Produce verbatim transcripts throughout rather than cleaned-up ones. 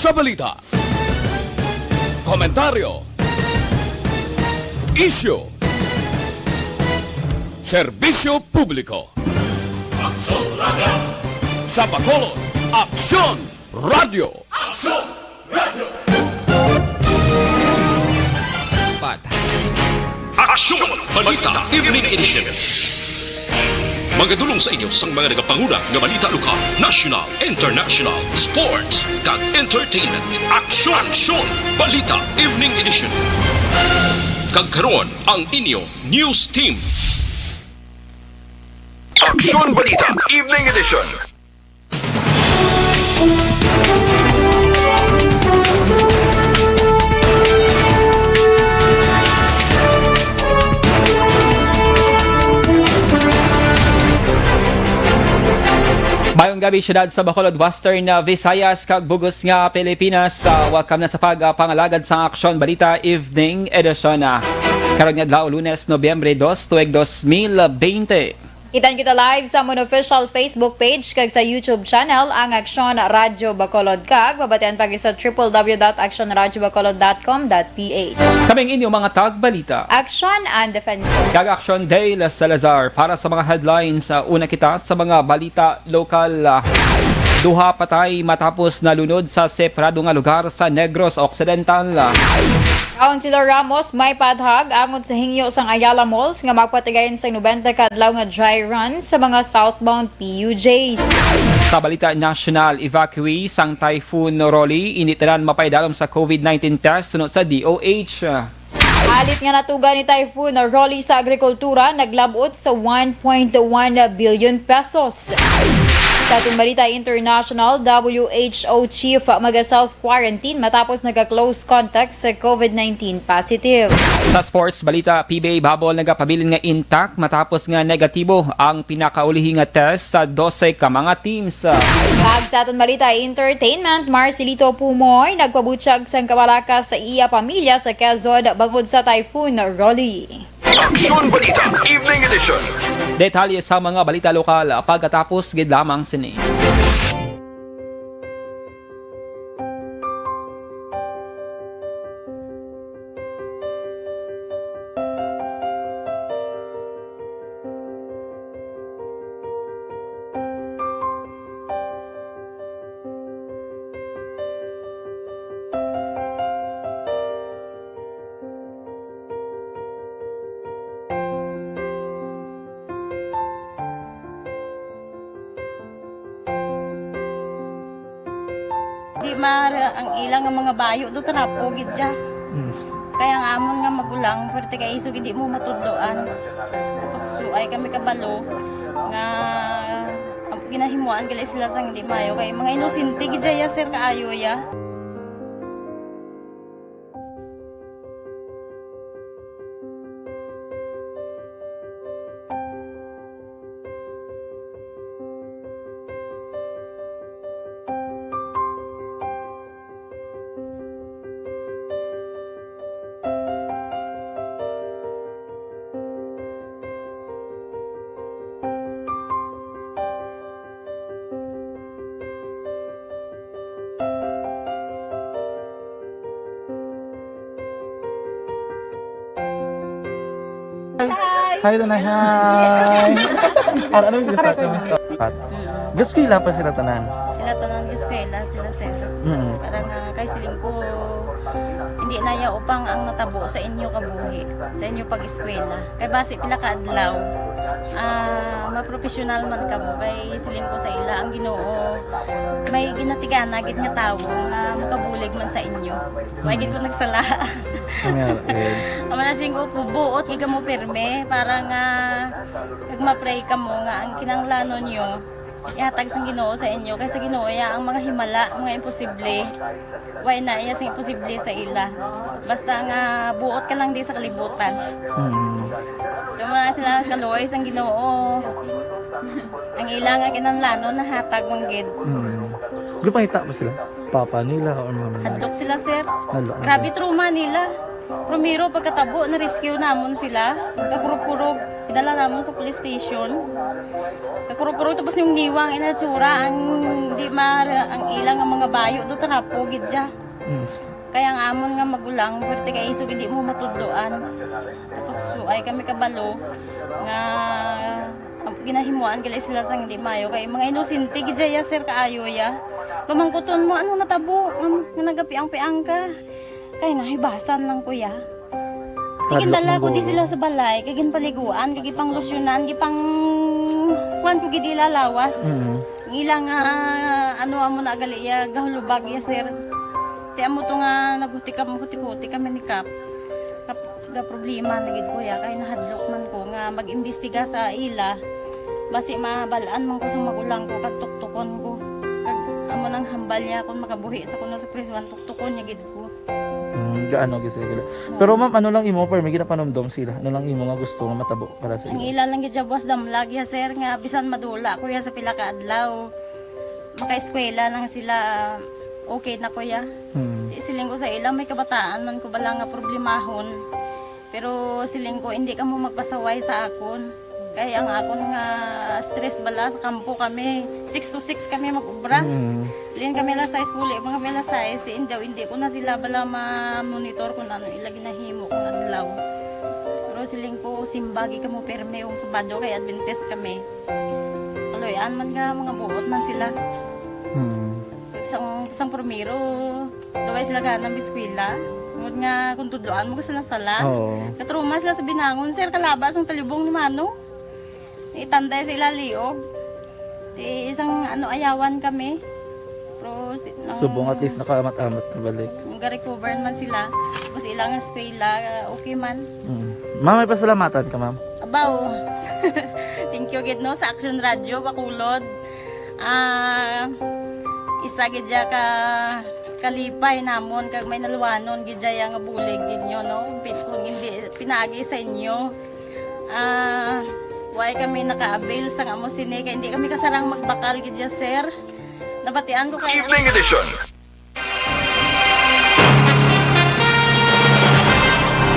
Sa balita, komentaryo, isyu, serbisyo publiko. Aksyon Radio. Sa Bacolod, Aksyon Radio. Aksyon Radio. Pat. Aksyon Balita Evening Edition. Magadulong sa inyo sang mga nagapanguna nga balita lokal, national, international, sports, kag entertainment. Aksyon, Aksyon Balita Evening Edition. Kag karon ang inyo news team. Aksyon Balita Evening Edition. Mayong gabi, syudad sa Bacolod, Western, uh, Visayas, kag bugos nga Pilipinas. Uh, welcome na sa pagpangalagad sa Aksyon Balita Evening Edition, uh, karong adlaw, Lunes, Nobyembre dos, tuig dos mil bente. Kitan kita live sa amon official Facebook page kag sa YouTube channel, ang Aksyon Radyo Bacolod, kag mabatian pa sa triple W dot aksyon radyo bacolod dot com dot P H. Kaming inyo mga tagbalita. Aksyon and Defensor. Kag Aksyon Dale Salazar. Para sa mga headlines, ah, una kita sa mga balita lokal. Ah, duha patay matapos nalunod sa separado nga lugar sa Negros Occidental. Councilor Ramos may pahadhag angot sa hingyo sang Ayala Malls nga magpatigayon sang nobenta ka adlaw nga dry run sa mga southbound P U Js. Sa balita nasyonal, evacuees sang Typhoon Rolly, indi tanan mapaidalom sa COVID nineteen test suno sa D O H. Halit nga natuga ni Typhoon Rolly sa agrikultura, naglab-ot sa one point one billion pesos. Sa aton balita international, W H O chief maga-self-quarantine matapos naga-close contact sa COVID nineteen positive. Sa sports balita, P B A bubble nagapabilin nga intact matapos nga negatibo ang pinakaulihi nga test sa dose ka mga teams. Kag sa aton balita entertainment, Marcelito Pumoy nagpabutyag sang kabalaka sa iya pamilya sa Quezon bangod sa Typhoon Rolly. Aksyon Balita Evening Edition. Detalye sa mga balita lokal pagkatapos gid lamang sini. Di mara ang ila nga mga bayo do trapo gid siya. Kaya ang amon nga magulang, pwerte kay isog hindi mo matudloan. Tapos suay kami kabalo nga ginahimuan gali sila sang hindi maayo kay mga inosente gid siya, sir, kaayo ya. Hi, Tanay. Hi. Ano, ano yung sila sa akin? Pat. Gaskwela pa sila tanan. Sila tanan gaskwela, sila sir. Mm. Para nga kay siling ko, hindi na ya upang ang natabo sa inyo kabuhi, sa inyo pag-eskwela. Kay basi pila ka adlaw, ah, mapropesyonal man kamo. Kay siling ko sa ila, ang Ginoo may ginatigana gid nga tawo nga makabulig man sa inyo. May gid ko nagsala. Amen. Ang manasing ko po, buot gid kamo pirme para nga kag ma-pray kamo nga ang kinahanglanon nyo ihatag sang Ginoo sa inyo, kay sa Ginoo iya ang mga himala, mga imposible. Way na iya sing imposible sa ila. Basta nga buot ka lang di sa kalibutan. Mm. Kamo na sila kaluoy sang Ginoo. Ang ila nga kinahanglanon nahatag man gid. Mm. Gupangita pa sila? Papa nila or mama nila? Hadlok sila, sir. Hadlok. Grabe trauma nila. Primero, pagkatabo, na-rescue namon sila. Nagkakurog-kurog, idala namon sa police station. Nagkakurog-kurog, tapos yung niwang inatsura, ang di ma-, ang ilang nga mga bayo, do trapo, gid siya. Mm. Kaya ang amon nga magulang, pwerte kay isog, hindi mo matudloan. Tapos, so, ay kami kabalo nga ang ginahimuan gali sila sang hindi mayo. Kay mga inosente gid ya, sir, kaayo ya. Pamangkuton mo, ano natabo? Um, nga nagapiang-piang ka? Kay nahibasan lang ko ya. Hadlok Tigindala man ko di guro. Sila sa balay, kay ginpaliguan, kay gipanglusyonan, gipang kuan ko gid ila lawas. Mm. Ang ila nga, ano, amo na gali ya, gahulubag ya, sir. Ti amo to nga naghuti kam-, huti-huti kami ni Kap. Kap-, ga problema na gid ko ya, kay nahadlok man ko nga mag-imbestiga sa ila. Basi mabalaan man ko sa magulang ko, kag tuktukon ko. Kag amo nang hambal niya kung makabuhi sa kuno sa prisuan, tuktukon niya gid ko. Mm, gaano gid sila gila. Oo. Pero ma'am, ano lang imo, pero may ginapanumdom sila? Ano lang imo nga gusto nga matabo para sa Ang ila? Ila lang gid siya buwas damlag ya, sir, nga bisan madula ko ya sa pila ka adlaw, makaeskwela lang sila, okay na ko ya. Hmm. Di siling ko sa ila, may kabataan man ko bala nga problemahon. Pero siling ko, hindi ka mo magpasaway sa akon. Kay ang akon nga stress bala sa kampo kami, six to six kami mag-ubra. Mm. Lin kami alas sais, puli pa kami alas sais. Si Indaw, hindi ko na sila bala ma-monitor kung ano ila ginahimo kung adlaw. Pero siling ko, simbagi ka mo pirme kung Sabado kay Adventist kami. Kaloy-an man nga mga buot man sila. Mm. Sang, sang primero, Daway sila gana mag-eskwela. Tungod nga kung tudloan mo ko sila sala. Oo. Natrauma sila sa binangon, sir, kalaba sang talibong ni Mano. Itanday sa ila liog. Ti isang ano, ayawan kami. Pero si, nang Subong at least nakaamat-amat na balik. Nang ga-recover naman sila. Tapos ilang eskwela, okay man. Mm. Ma'am, may pasalamatan ka, ma'am? Abaw. Thank you gid, no, sa Action Radio Bacolod. Ah, isa gid siya ka kalipay namon kag may naluwanon gid siya nga bulig gid nyo, no? Pi-, kung hindi pinaagi sa inyo, ah, why kami naka-avail sang amo sini kay hindi kami kasarang magbakal gid siya, sir. Nabatian ko kay Evening edition.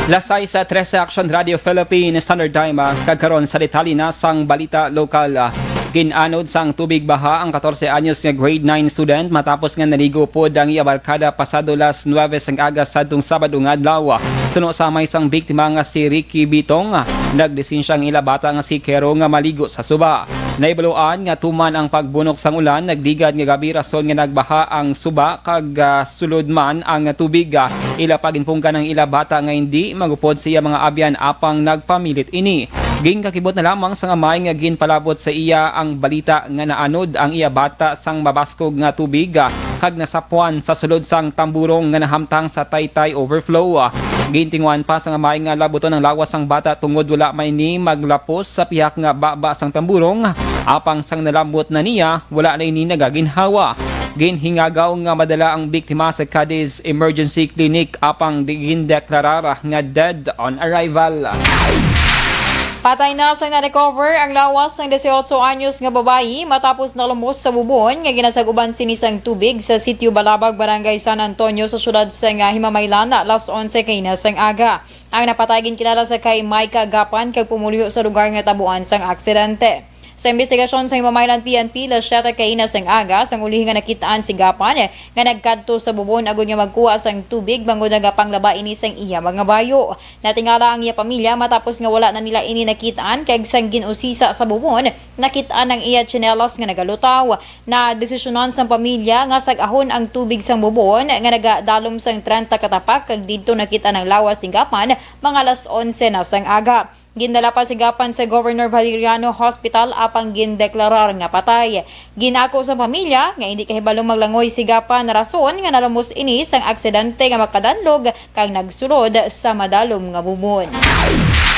Las sais trese, Action Radio Philippines, Standard Time, ah, kag karon sa detalye na sang balita lokal, ah. Gin-anod sang tubig baha ang katorse anyos nga grade nine student matapos nga naligo pod ang iya barkada pasado las nuwebe sang aga sadtong Sabado nga adlaw. Suno sa amay sang biktima nga si Ricky Bitong, ah, naglisensya ang ila bata nga si Kero nga maligo sa suba. Nahibaluan nga tuman ang pagbunok sang ulan, nagligad nga gabi rason nga nagbaha ang suba kag, ah, sulod man ang tubig, ah, ila pa ginpunggan ang ila bata nga hindi magupod sa iya mga abyan apang nagpamilit ini. Ginkakibot na lamang sang amay nga ginpalabot sa iya ang balita nga naanod ang iya bata sang mabaskog nga tubig, ah, kag nasapwan sa sulod sang tamburong nga nahamtang sa Taytay Overflow. Gintinguhan pa sang amay nga labuton ang lawas sang bata tungod wala man ini maglapos sa pihak nga baba sang tamburong, apang sang nalambot na niya, wala na ini nagaginhawa. Ginhingagaw nga madala ang biktima sa Cadiz Emergency Clinic apang di gindeklarar nga dead on arrival. Patay na sang na-recover ang lawas sang disiotso anyos nga babayi matapos nalumos sa bubon nga ginasag-uban sini sang tubig sa Sitio Balabag, Barangay San Antonio, sa siyudad sang Himamaylan, las onse kaina sang aga. Ang napatay ginkilala sa kay Micah Gapan kag pumuluyo sa lugar nga tabuan sang aksidente. Sa imbestigasyon sa Himamaylan P N P, las siyete kaina sang aga, sang ulihi nga nakit-an si Gapan nga nagkadto sa bubon agod nga magkuha sang tubig bangod nagapanglaba ini sang iya mga bayo. Natingala ang iya pamilya matapos nga wala na nila ini nakit-an, kag sang gin-usisa sa bubon, nakit-an ang iya tsinelas nga nagalutaw. Nadesisyonan sang pamilya nga sag-ahon ang tubig sang bubon nga nagadalom sang trenta ka tapak, kag didto nakit-an ang lawas ni Gapan mga alas onse na sang aga. Gindala pa si Gapan sa Governor Valeriano Hospital apang gindeklarar nga patay. Ginako sang pamilya nga indi kahibalong maglangoy si Gapan rason nga nalumos ini sang aksidente nga makadanlog kag nagsulod sa madalom nga bubon.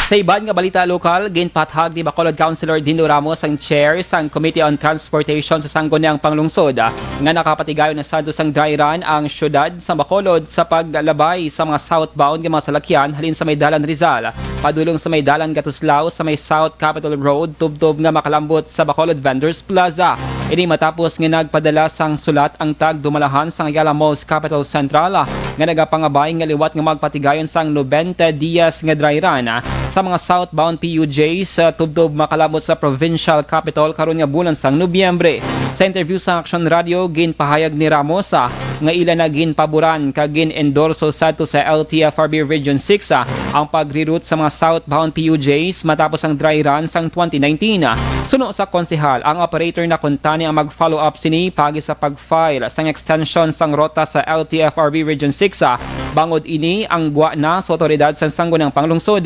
Sa iban nga balita lokal, ginpathag ni Bacolod Councilor Dino Ramos ang chair sang Committee on Transportation sa Sangguniang Panglungsod, ah, nga nakapatigayon na sadto sang dry run ang siyudad sa Bacolod sa paglabay sa mga southbound nga mga salakyan halin sa may Dalan Rizal padulong sa may Dalan Gatuslao sa may South Capitol Road tubtob nga makalambot sa Bacolod Vendors Plaza. Ini matapos nga nagpadala sang sulat ang tagdumalahan sang Ayala Malls Capital Central, ah, nga nagapangabay nga liwat nga magpatigayon sang nobenta dias nga dry run, ah, sa mga southbound P U Js, ah, tubtob makalabot sa provincial capital karon nga bulan sang Nobyembre. Sa interview sa Action Radio, ginpahayag ni Ramos, ah, nga ila na ginpaboran kag gin-endorso sadto sa L T F R B Region six, ah, ang pag-reroute sa mga southbound P U Js matapos ang dry run sang twenty nineteen. Suno sa konsehal, ang operator na kuntani ang mag-follow up sini paagi sa pag-file sang extension sang rota sa L T F R B Region six, ah, bangod ini ang gwa na sa otoridad sa Sangguniang Panglungsod.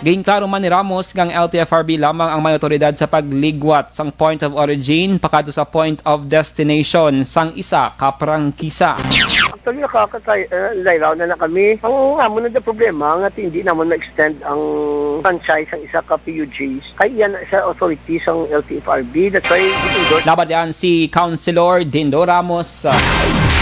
Ginklaro man ni Ramos nga ang L T F R B lamang ang may otoridad sa pagligwat sang point of origin pakadto sa point of destination sang isa ka prangkisa. Actually, nakakatay, uh, laylaw na na kami. Ang amo na the problema nga hindi naman ma-extend ang franchise ang isa ka P U Gs. Kay iyan sa authority sang L T F R B. That's why gitindog. Nabatian si Councilor Dindo Ramos.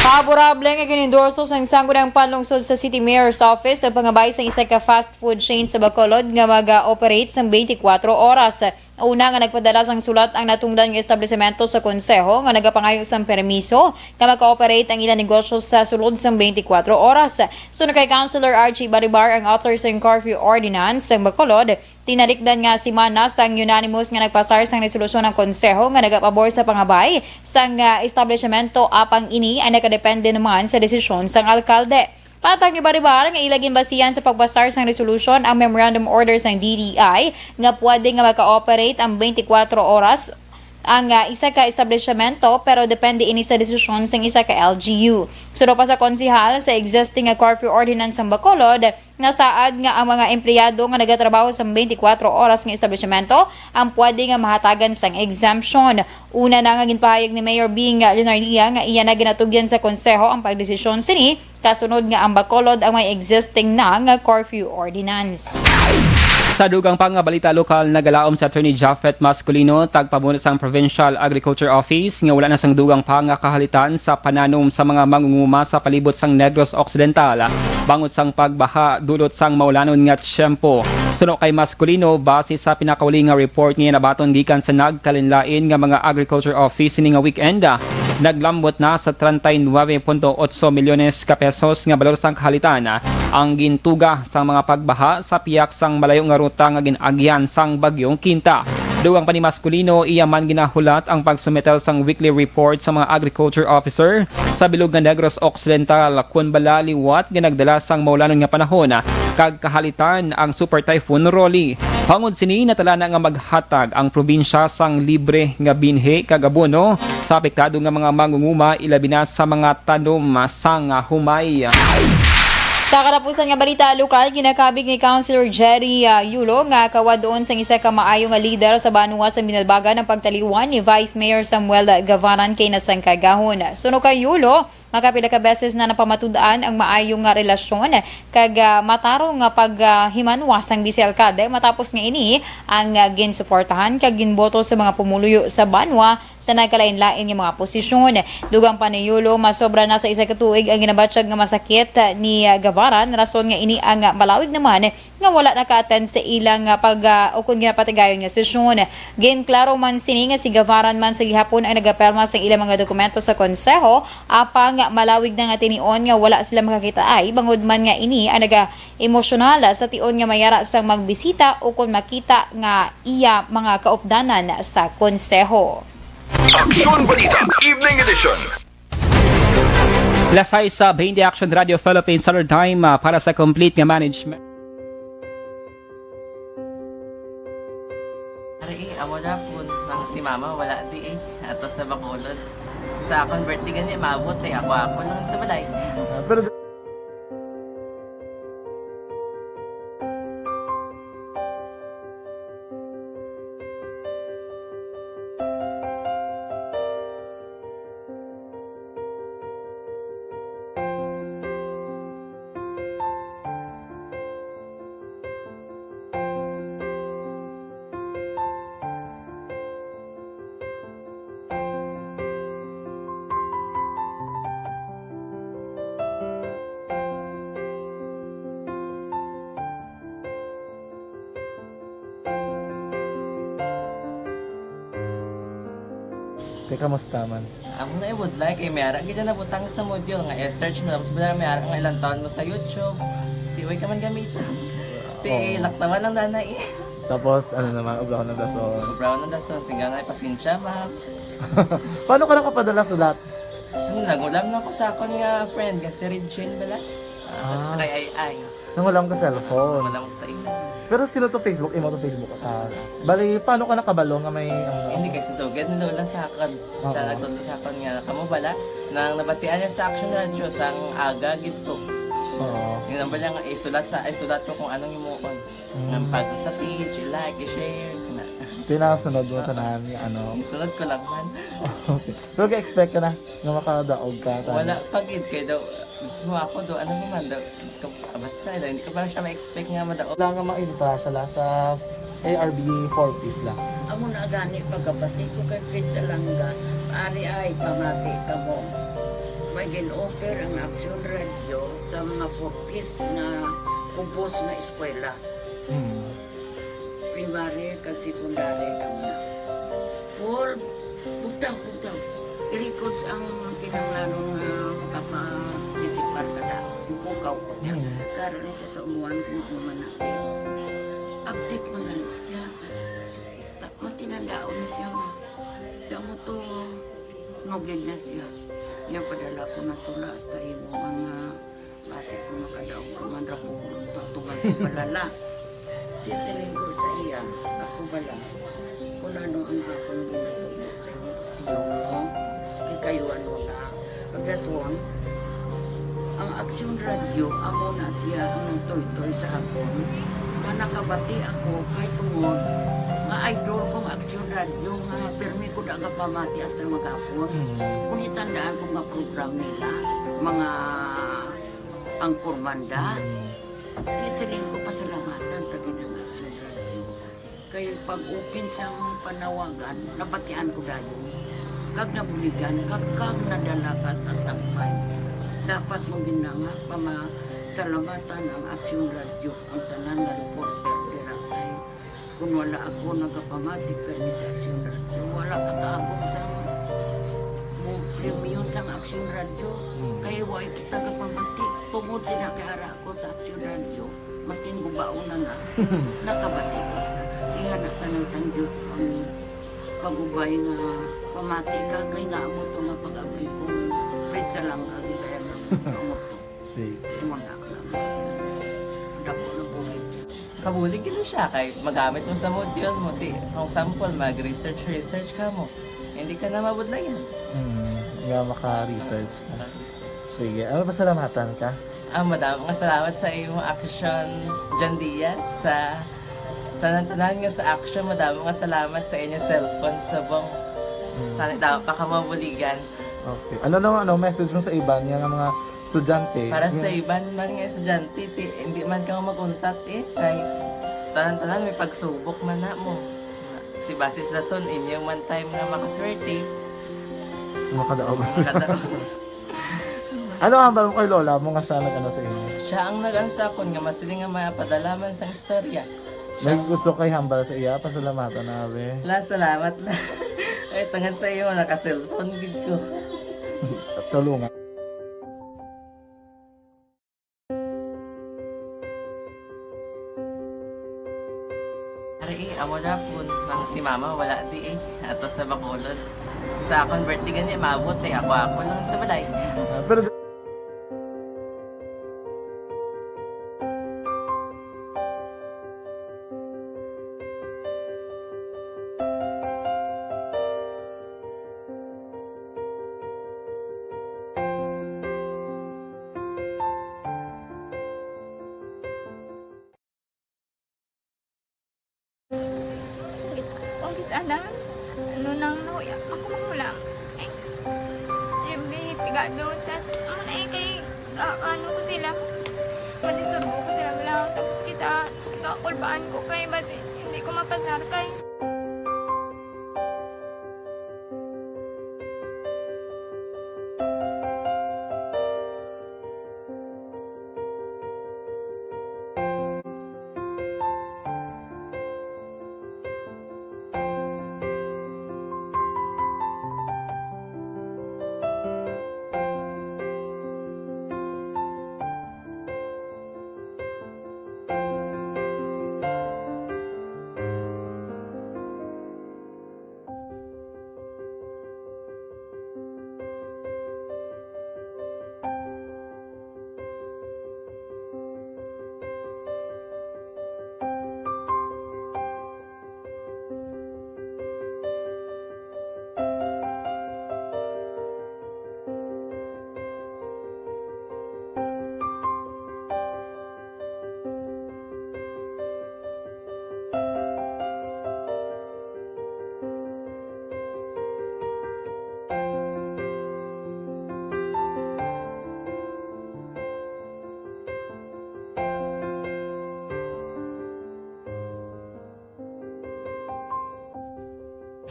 Favorable nga ginendorso sang Sangguniang Panlungsod sa City Mayor's Office ang pangabay sang isa ka fast food chain sa Bacolod nga mag-operate sang twenty-four oras. Una nga nagpadala sang sulat ang natungdan nga establisemento sa konseho nga nagapangayo sang permiso nga maka-operate ang ilang negosyo sa sulod sang twenty-four oras. Suno kay Councilor Archie Baribar ang author sang curfew ordinance sang Bacolod, tinalikdan nga semana sang unanimous nga nagpasar sang resolusyon ang konseho nga nagapabor sa pangabay sang, ah, establisemento, apang ini ay nakadepende naman sa desisyon sang alkalde. Patag ni Baribar nga ila ginbasihan sa pagbasar sang resolusyon ang memorandum order sang D T I nga pwede nga maka-operate ang twenty-four oras ang, ah, isa ka establisemento, pero depende ini sa desisyon sang isa ka L G U. Suno pa sa konsehal, sa existing nga curfew ordinance sang Bacolod, nga saad nga ang mga empleyado nga nagatrabaho sa twenty-four oras nga establisemento ang pwede nga mahatagan sang exemption. Una na nga ginpahayag ni Mayor Bing Leonardia nga iya na ginatugyan sa konseho ang pagdesisyon sini, kasunod nga ang Bacolod ang may existing na nga curfew ordinance. Sa dugang pa nga balita lokal, nagalaom si Attorney Japhet Masculino, tagpamuno sang Provincial Agriculture Office, nga wala na sang dugang pa nga kahalitan sa pananom sa mga mangunguma sa palibot sang Negros Occidental, bangod sang pagbaha dulot sang maulanon nga tiyempo. Suno kay Masculino, base sa pinakauli nga report nga nabaton gikan sa nagkalainlain nga mga agriculture office sini nga weekend, naglambot na sa treinta y nueve punto ocho milyones ka pesos nga balor sang kahalitan ang gintuga sang mga pagbaha sa pihak sang malayo nga ruta nga gin-agyan sang Bagyong Quinta. Dugang pa ni Masculino, iya man ginahulat ang pagsumetel sang weekly report sa mga agriculture officer sa bilog nga Negros Occidental, kun bala liwat nga nagdala sang maulanon nga panahon kag kahalitan ang Super Typhoon Rolly. Bangod sini, natala na nga maghatag ang probinsya sang libre nga binhi kag abono sa apektado nga mga mangunguma, ilabi na sa mga tanom sang humay. Sa katapusan nga balita lokal, ginakabig ni Councilor Jerry, ah, Yulo nga kawad-on sang isa ka maayo nga lider sa banwa sa Binalbagan ang pagtaliwan ni Vice Mayor Samuel Gavaran kay nasangkagahon. Suno kay Yulo, makapila ka beses na napamatud-an ang maayo nga relasyon kag, ah, matarong nga paghimanwa sang bise alkalde matapos nga ini ang, ah, ginsuportahan kag ginboto sa mga pumuluyo sa banwa sa nagkalain-lain nga mga posisyon. Dugang pa ni Yulo, masobra na sa isa ka tuig ang ginabatyag nga masakit ni, ah, Gavaran, rason nga ini ang, ah, malawig naman nga wala naka-attend sa ilang, ah, pag, ah, ukon ginapatigayon nga sesyon. Ginklaro man sini nga si Gavaran man sa gihapon ang nagapirma sa ilang mga dokumento sa konseho, apang malawig na nga tinion nga wala sila makakitaay, bangod man nga ini ang naga-emosyonal sa tion nga mayara sang magbisita ukon makita nga iya mga kaupdanan sa konseho. Aksyon Balita, Evening Edition. Alas sais sa twenty Action Radio Philippines Standard Time, ah, para sa complete nga management. Ari, eh, amo na po nang si mama wala di eh. Ato sa Bacolod. Sa akon birthday gani, maabot eh. Ako, ako lang sa balay. Ah, pero Kamusta man? Amo na ibudlay kay may ara gid na nabutang sa module nga i-search mo, tapos bala may ara nga ilang taon mo sa YouTube. Di way ka man gamiton. Ti Oo. Laktawan lang nanay. Tapos, ano naman, obrahon ng dason. Obrahon ng dason, singga na, pasensya, ma'am. Paano ka nakapadala sulat? Ano, nangulam lang ko sa akon nga friend, nga si Regine bala. Ah, Ah. Sa kay Ai Ai. Nangulam ka cellphone. Nangulam ko sa imo. Pero sino to Facebook? Imo to Facebook account? Bali, paano ka nakabalo nga may, ano? Hindi, kay si Sugad ni Lola sa akon. Siya Oo. Nagtudlo sa akon nga, kamo bala, nang nabatian niya sa Action Radio, sang aga gid to. Oo. Yun ang bala nga, isulat sa, isulat ko kung anong himuon. Mm. Nang pag sa page, i-like, i-share, na. Tinasunod mo Ah. tanan nga ano. Isunod ko lang man. Okay. Pero ka-expect ka na nga makadaog ka, tanan? Wala pa gid, kay daw, mismo ako, do, ano naman, do, Diyos ko, basta, do, hindi ko pa siya ma-expect nga madaog. Wala nga maintra siya la sa A R B four Ps la. Amo na gani, pagabati ko kay Fred Salanga, ari ay, pamati ka mo. May gin-offer ang Action Radio sa mga four Ps nga kubos nga eskwela. Hmm. Primary kag secondary kamo na. Paul, bugtaw, bugtaw. I-records ang kinahanglanon nga makaparticipar ka na. Ipukaw ko niya. Hmm. Karon ni siya sa umuan kung ano man na. Update man gani siya. Ta-, matinandaon na siya nga. Damo to, nugid na siya. Niya padala ko na tula hasta imo man nga Basi kung makadaog ka man ra po, tatuman ko balala. Di siling ko sa iya, ako bala, kung ano ang akong ginatubo sa inyo, tiyo mo, kay kayuan mo na. Pagdason, ang Aksyon Radyo, amo na siya ang nagtoytoy sa akon, nga nakabati ako kay tungod nga idol kong Aksyon Radyo, nga pirmi ko nagapamati hasta maghapon. Mm. Kung itandaan ko nga program nila, mga Ang Kurmanda. Mm. Di siling ko pasalamatan ta gid ang Action Radio. Kay pag-open sang panawagan, nabatian ko dayon. Kag nabuligan, kag, kag nadala ka sa takbay. Dapat mo ginanga pamasalamatan ang Action Radio, ang tanan nga reporter dira kay Kung wala ako nagapamati permi sa Aksyon Radyo, wala ka kaagom sa mo premyo sang Aksyon Radyo. Hmm. Kay wa kita gapamati. Tungod sila kay ara ako sa Aksyon Radyo, maskin gubaon na na, nakabati kita. Ingana tanan sang Diyos ang pag-ubay nga pamati ka, kay nga amo to nga pag-abri kong Fred Salanga, gitayan ng amo to. Sige. Imo na ako lang. Dako na bulig. Kabulig gid siya kay magamit mo sa module mo. Di, kung sample, mag-research, research ka mo. Hindi ka na mabudlayan. Hmm, nga maka-research ka. Maka-research. Sige, ano, pasalamatan ka? Ah, madamo nga salamat sa imo, Action John Diaz, sa tanan-tanan nga sa Action. Madamo nga salamat sa inyo cellphone subong. Hmm. Tani daw pa ka mabuligan. Okay. Ano naman, ano, message mo sa iban nga, nga mga estudyante? Para sa Yung iban man nga estudyante, ti, hindi man ka mag-untat eh. Kay tanan-tanan may pagsubok man na mo. Ti basis lason, inyo man time nga makaswerte. Makadaog. Makadaog. Ano ang hambal mo kay lola mo nga siya nag-ano sa inyo? Siya ang nag-ano sa akon nga masiling nga mapadala man sang istorya. May gusto kay hambal sa iya, pasalamatan na, be. La, salamat la. Ay, tungod sa iyo, naka-cellphone gid ko. Tulungan. Ari, eh, amo na po. Ang si mama, wala di eh. Ato sa Bacolod. Sa akon birthday gani, maabot eh. Ako, ako lang sa balay. Ah, pero Umpis ana, ano nang nahuya ako magulang. Ay, every pigado, tas, ano na eh, kay, ah, ano ko sila, madisturbo ko sila lang. Tapos kita, kakulbaan ko kay basi, hindi ko mapasar kay.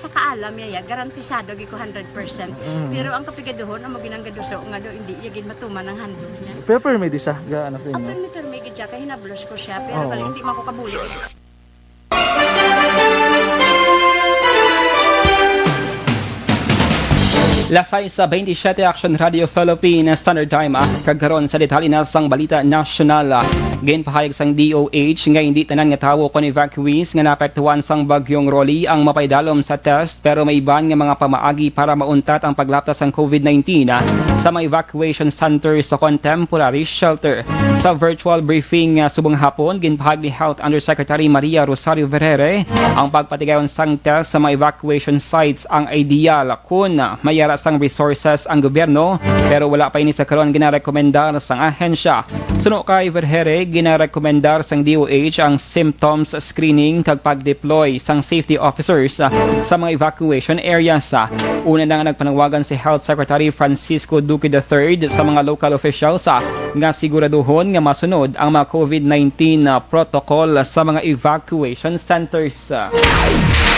Sa kaalam niya, ya, garantisado gid ko hundred percent. Mm. Pero ang kapigaduhon, amo ginang gaduso nga do, hindi iya gid matuman ang handog niya. Pero permi di siya, ga-, ano sa inyo? Permi, permi gid siya, kay hinablos ko siya, pero Oo. bali, hindi man ko kabulig. Las sais sa twenty-seven, Action Radio Philippines Standard Time, ah. Kag karon sa detalye na sang balita nasyonal, ah. Ginpahayag sang D O H nga hindi tanan nga tawo kon evacuees nga naapektuhan sang Bagyong Rolly ang mapaidalom sa test, pero may iban nga mga pamaagi para mauntat ang paglapta sang COVID nineteen, ah, sa mga evacuation centers o kon temporary shelter. Sa virtual briefing, ah, subong hapon, ginpahayag ni Health Undersecretary Maria Rosario Vergere ang pagpatigayon sang test sa mga evacuation sites ang ideal kun mayara sang resources ang gobyerno, pero wala pa ini sa karon ginarekomendar sang ahensya. Suno kay Vergere, ginarekomendar sang D O H ang symptoms screening kag pag-deploy sang safety officers, ah, sa mga evacuation areas. Ah, una na nga nagpanawagan si Health Secretary Francisco Duque the third sa mga local officials, ah, nga siguraduhon nga masunod ang mga COVID nineteen, ah, protocol sa mga evacuation centers.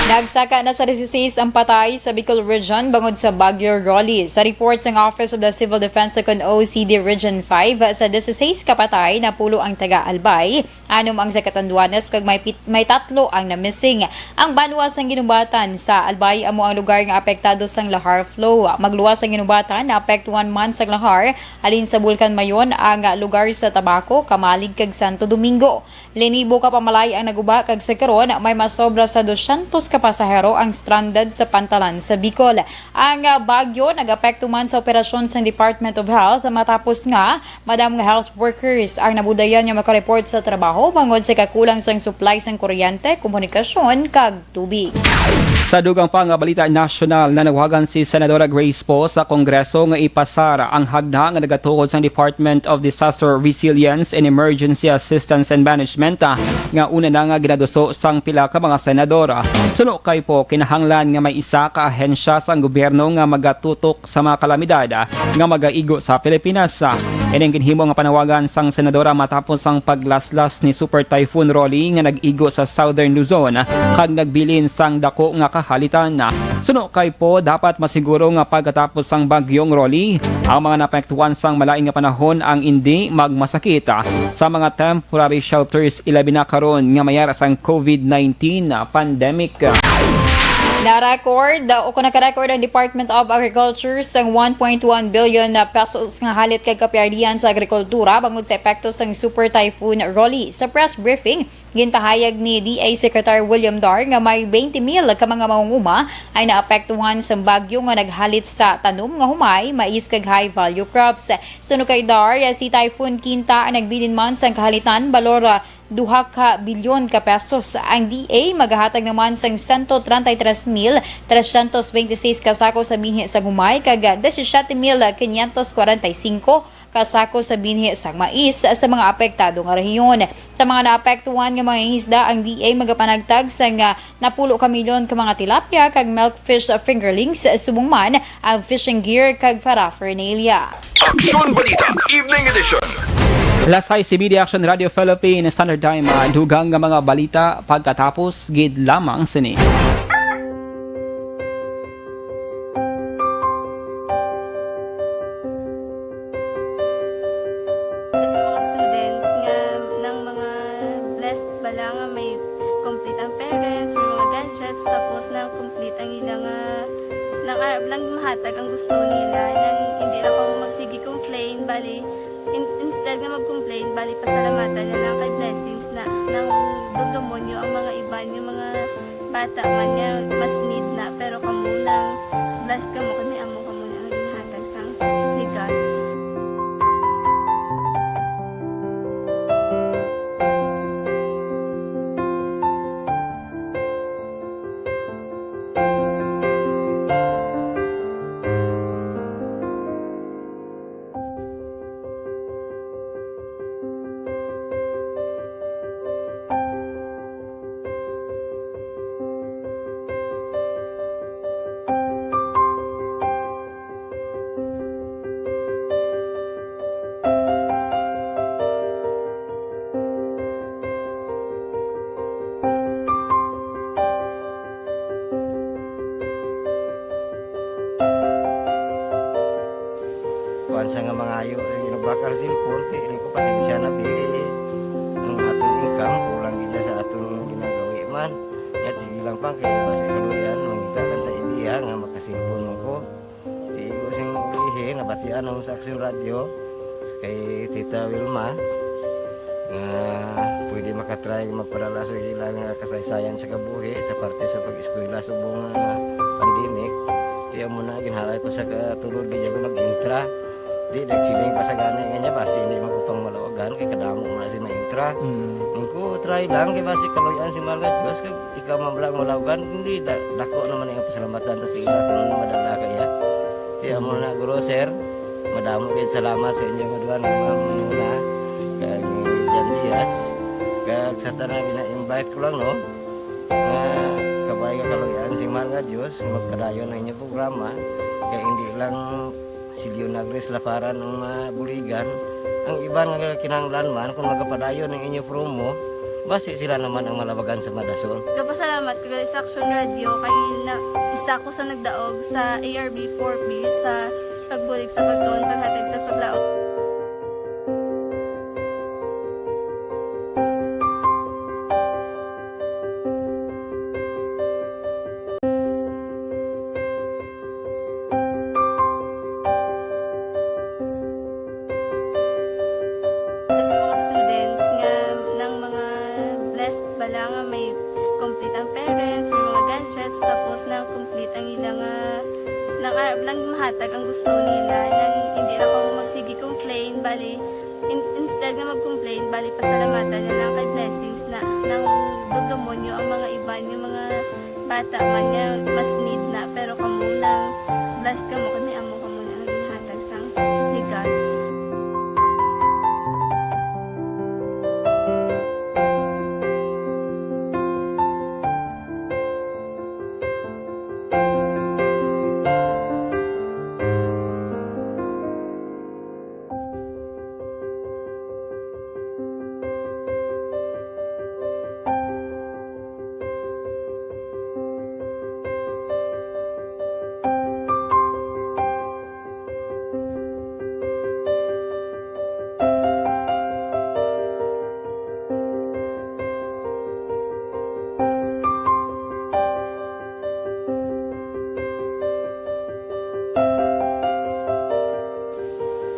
Nagsaka na sa dieciséis ang patay sa Bicol Region bangod sa Bagyo Rolly. Sa report sang Office of the Civil Defense ukon O C D Region five, sa dieciséis ka patay, napulo ang taga Albay, anom ang sa Catanduanes, kag may pit-, may tatlo ang na-missing. Ang banwa sang Guinobatan sa Albay amo ang lugar nga apektado sang lahar flow. Magluwas ang Guinobatan, naapektuhan man sang lahar halin sa Bulkan Mayon ang lugar sa Tabaco, Camalig, kag Santo Domingo. Linibo ka pamalaay ang naguba, kag sa karon may masobra sa dosyentos ka pasahero ang stranded sa pantalan sa Bicol. Ang, ah, bagyo nag-apekto man sa operasyon sang Department of Health, matapos nga madamo nga health workers ang nabudayan nga makareport sa trabaho bangod sa kakulang sang supply sang kuryente, komunikasyon, kag tubig. Sa dugang pa nga balita nasyonal, nanawagan si Senadora Grace Poe sa Kongreso nga ipasar ang hagna nga nagatukod sang Department of Disaster Resilience and Emergency Assistance and Management, ah, nga una na nga ginaduso sang pila ka mga senador. Suno kay Poe, kinahanglan nga may isa ka ahensya sang gobyerno nga magatutok sa mga kalamidad, ah, nga magaigo sa Pilipinas. Ining ginhimo nga panawagan sang senadora matapos ang paglaslas ni Super Typhoon Rolly nga nag-igo sa Southern Luzon kag nagbilin sang dako nga kahalitan. Suno kay Poe, dapat masiguro nga pagkatapos sang Bagyong Rolly, ang mga naapektuhan sang malain nga panahon ang indi magmasakit sa mga temporary shelters, ilabi na karon nga mayara sang COVID nineteen pandemic. Na-record, uh, o kung naka-record ang Department of Agriculture sang one point one billion na pesos nga halit kag kapiardian sa agrikultura bangod sa epekto sang Super Typhoon Rolly. Sa press briefing, ginpahayag ni D A Secretary William Dar nga may twenty mil ka mga mangunguma ay naapektuhan sang bagyo nga naghalit sa tanom nga humay, mais kag high-value crops. Suno kay Dar, si Typhoon Kinta ang nagbilin man sang kahalitan, balor, uh, duha ka bilyon ka pesos. Ang D A magahatag naman sang sento treinta y tres mil trescientos veintiséis ka sako sa binhi sa gumay kag disisiete mil quinientos cuarenta y cinco ka sako sa binhi sang mais sa mga apektado nga rehiyon. Sa mga naapektuhan nga mga isda, ang D A magapanagtag sang, ah, napulo ka milyon ka mga tilapia kag milkfish fingerlings, subong man ang fishing gear kag paraphernalia. Aksyon Balita, Evening Edition. Las sais y media, Action Radio Philippines Standard Time. Dugang nga mga balita pagkatapos gid lamang sini. Sa mga students nga nang mga blessed bala nga may complete ang parents, may mga gadgets, tapos nang complete ang ila nga, nang arab lang mahatag ang gusto nila, nang hindi lang kamo magsige complain, bali, in-, instead nga mag-complain, bali, pasalamatan na lang kay blessings na, nang dumdumon nyo ang mga iban, yung mga bata man nga mas need na, pero kamo nang blessed kamo, kay may amo kamo na nga ginhatag sang ni God. Nga mangayo sa ginabakal cellphone, kay ini ko pasensya na, pili ang aton income, kulang gid sa aton ginagawi man. Yat, sige lang pa, kay basi kaluyan, mangita lang ta idea nga makasilpon man ko. Di ko sing ulihi, nabatian ako sa Action Radio, kay Tita Wilma, nga pwede makatry magpadala sa ilang kasaysayan sa kabuhi sa parte sa pag-eskwela subong nga pandemic. Kaya mo na, ginhalay ko sa katulod, di ako nag-intra. Di, nagsiling pa sa gani nga niya, basi hindi magkupang malawagan, kay kadamo mo na si maintra. Mm. Ang ko, try lang, kay basi kaluyan si Marga Diyos, kag ikaw man lang malawagan, hindi, da-, dako naman ang pasalamatan ta sa ila kung ano madala kaya. Kaya mo na, guro, sir, madamo kayo salamat sa inyong aduan, ni Ma'am Nuna, kag ni Jan Diaz, kag sa tanan gina-invite ko lang, no, nga kabay nga kaluyan si Marga Diyos, magpadayon ang inyong programa, kay hindi lang si Leonagris Laparan ang mabuligan. Ang iban nga kinahanglan man, kung magapadayon ang inyo promo, basi sila naman ang malabagan sa madasol. Gapasalamat ko gali sa Action Radio kay na, isa ko sa nagdaog sa A R B four B sa pagbulig sa pagtuon, paghatag sa paglaom. Sa mga students nga nang mga blessed bala nga may complete ang parents, may mga gadgets, tapos nang complete ang ila nga, nang arab lang mahatag ang gusto nila, nang hindi na ko magsige complain, bali, in-, instead nga mag-complain, bali pasalamatan na lang kay blessings na, nang dumdumonyo ang mga iban nga mga bata man nga mas need na, pero kamo lang, blessed kamo kay may amo kamo na nga ginhatag sang ni God.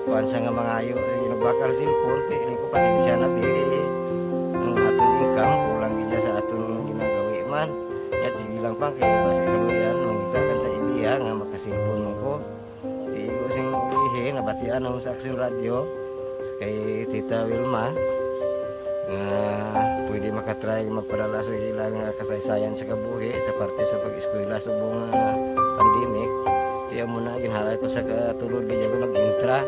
Kuwan sa nga mangayo, sige, nagbakal cellphone, kay ini ko pasensya na, pili ang aton income, kulang gid sa aton ginagawi man. Yat, sige lang pa, kay basi kaluyan, mangita lang ta idea nga makasilpon man ko. Di ko sing ulihi, nabatian ako sa Action Radio, sa kay Tita Wilma, nga pwede makatry magpadala sa ilang kasaysayan sa kabuhi sa parte sa pag-eskwela subong nga pandemic. Kaya mo na, ginhalay ko sa katulod, gid ako nag-intra.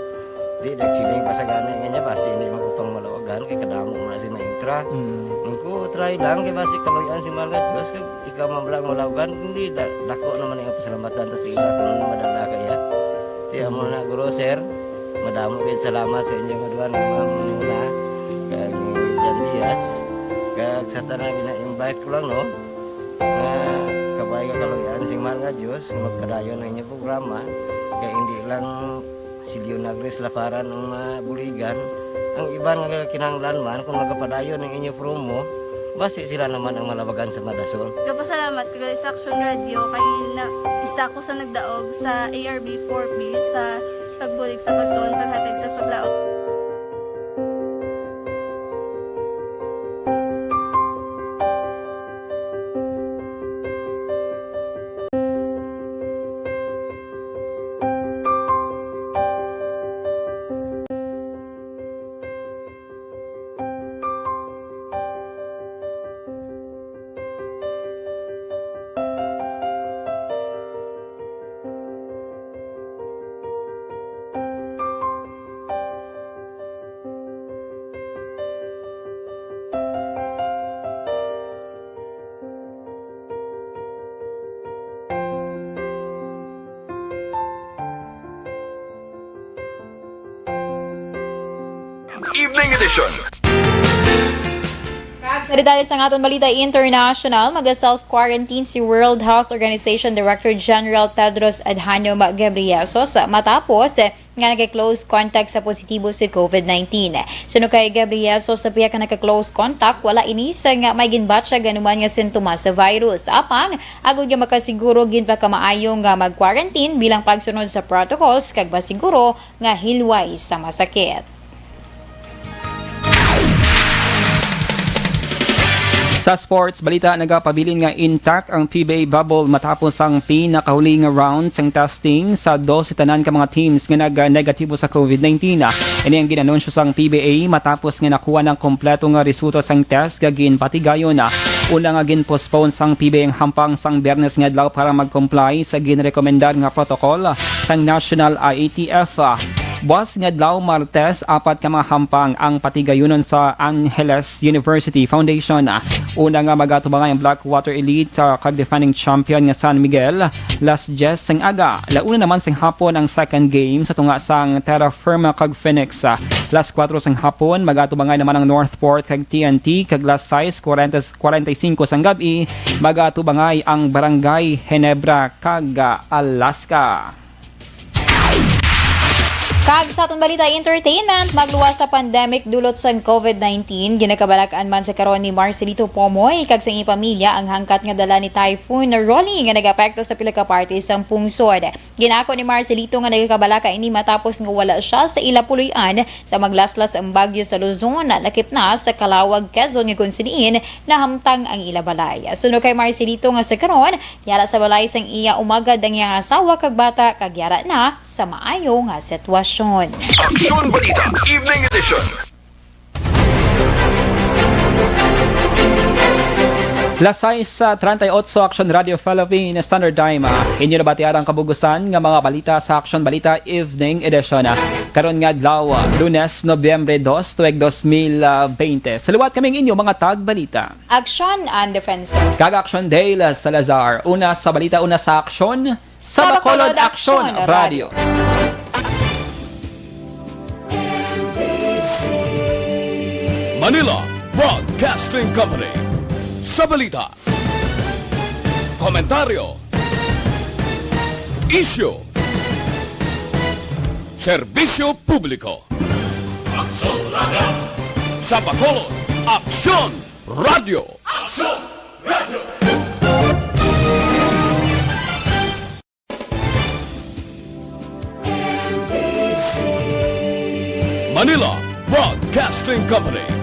Di, nagsiling pa sa gani nga niya, basi hindi magkupang malawagan, kay kadamo mo na si maintra. Mm. Ang ko, try lang, kay basi kaluyan si Marga Diyos, kag ikaw man lang malawagan, hindi, da-, dako naman ang pasalamatan ta sa ila kung ano madala kaya. Ti amo na, guro, sir, madamo gid salamat sa inyong aduan, Ma'am Nuna, kag ni Jan Diaz, kag sa tanan gina-invite ko lang, no, nga kabay nga kaluyan sing mahal nga Dios, nga magpadayon ang inyong programa, kay hindi lang si Leonagris Laparan ang mabuligan. Ang iban nga kinahanglan man, kung magapadayon ang inyo promo, basi sila naman ang malabagan sa madasol. Gapasalamat ko gali sa Action Radio kay na, isa ko sa nagdaog sa A R B four B sa pagbulig sa pagtuon, paghatag sa paglaom. Evening edition. Kag sa detalye sang aton balita international, maga-self-quarantine si World Health Organization Director General Tedros Adhanom Ghebreyesus matapos nga nagka-close contact sa positibo sa COVID nineteen. Suno kay Gabriel, so sa pihak nga nagka-close contact, wala ini sang may ginbatyag anuman nga sintomas sa virus. Apang, agud nga makasiguro, ginpakamaayo nga mag-quarantine bilang pagsunod sa protocols kag masiguro nga hilway sa masakit. Sa sports balita, nagapabilin nga intact ang P B A bubble matapos ang pinakahuli nga round sang testing sa dose tanan ka mga teams nga nag-negatibo sa COVID nineteen. Ini ang ginanunsyo sang P B A matapos nga nakuha ang kompleto nga resulta sang test nga ginpatigayon. Una nga gin-postpone sang P B A ang hampang sang Biyernes nga adlaw para mag-comply sa ginrekomendar nga protocol sang National I A T F. Buas nga adlaw, Martes, apat ka mga hampang ang patigayunon sa Angeles University Foundation. Una nga magatubangay ang Blackwater Elite, ah, kag defending champion nga San Miguel, las diyes sang aga. Launa naman sang hapon ang second game sa tunga sang Terra Firma kag Phoenix. Ah, las kuwatro sang hapon, magatubangay naman ang Northport kag T N T, kag las sais kwarenta, kwarenta y singko sang gab-i, magatubangay ang Barangay Ginebra kag, ah, Alaska. Kag sa aton balita entertainment, magluwas sa pandemic dulot sang COVID nineteen, ginakabalak-an man sa karon ni Marcelito Pomoy kag sa iyang pamilya ang hangkat nga dala ni Typhoon Rolly nga nag-apekto sa pila ka parte sang pungsod. Ginako ni Marcelito nga nagakabalaka ini matapos nga wala siya sa ila puloy-an sa maglaslas ang bagyo sa Luzon, lakip na sa Calauag, Quezon, nga kon sa diin nahamtang ang ila balay. Suno kay Marcelito nga sa karon, yara sa balay sang iya umagad ang iyang asawa kag bata, kag yara na sa maayo nga sitwasyon. Aksyon Balita, Evening Edition. Las sais treinta y ocho, Aksyon Radio Philippine Standard Time. Ah, inyo nabatian ang kabugusan nga mga balita sa Aksyon Balita Evening Edition. Ah, karon nga adlaw, ah, Lunes, Nobyembre dos, tuig dos mil veinte. Sa liwat kami ang inyo mga tagbalita. Aksyon and Defense. Kag Aksyon Dale Salazar. Una sa balita, una sa aksyon, sa Bacolod Aksyon Radio. Manila Broadcasting Company. Sa balita, komentaryo, isyu, serbisyo publiko. Aksyon Radio. Sa Bacolod, Aksyon Radio. Aksyon Radio. Manila Broadcasting Company.